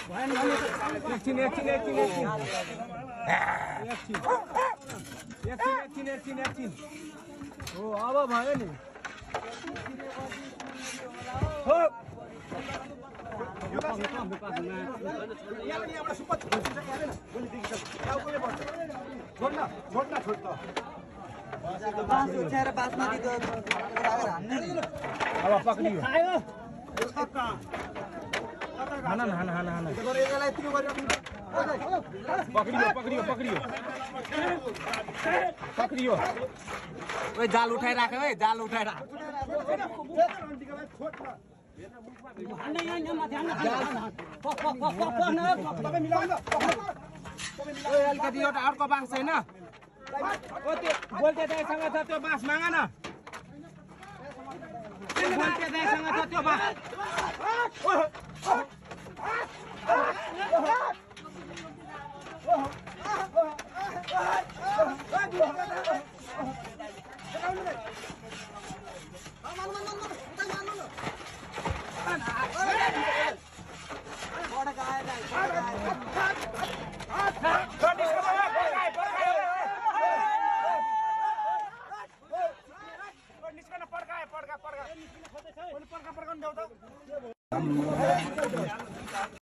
एकछिन हो अब भयो नि हो अब पक्रियो हाना पक्रियो ओए जाल उठाइ राख है जाल उठाइ राख अलिकति एउटा अर्को बाँस छैन ओ त्यो बोल्टे दाइसँग छ त्यो बाँस माग न बोल्टे दाइसँग छ त्यो बाँस पड्का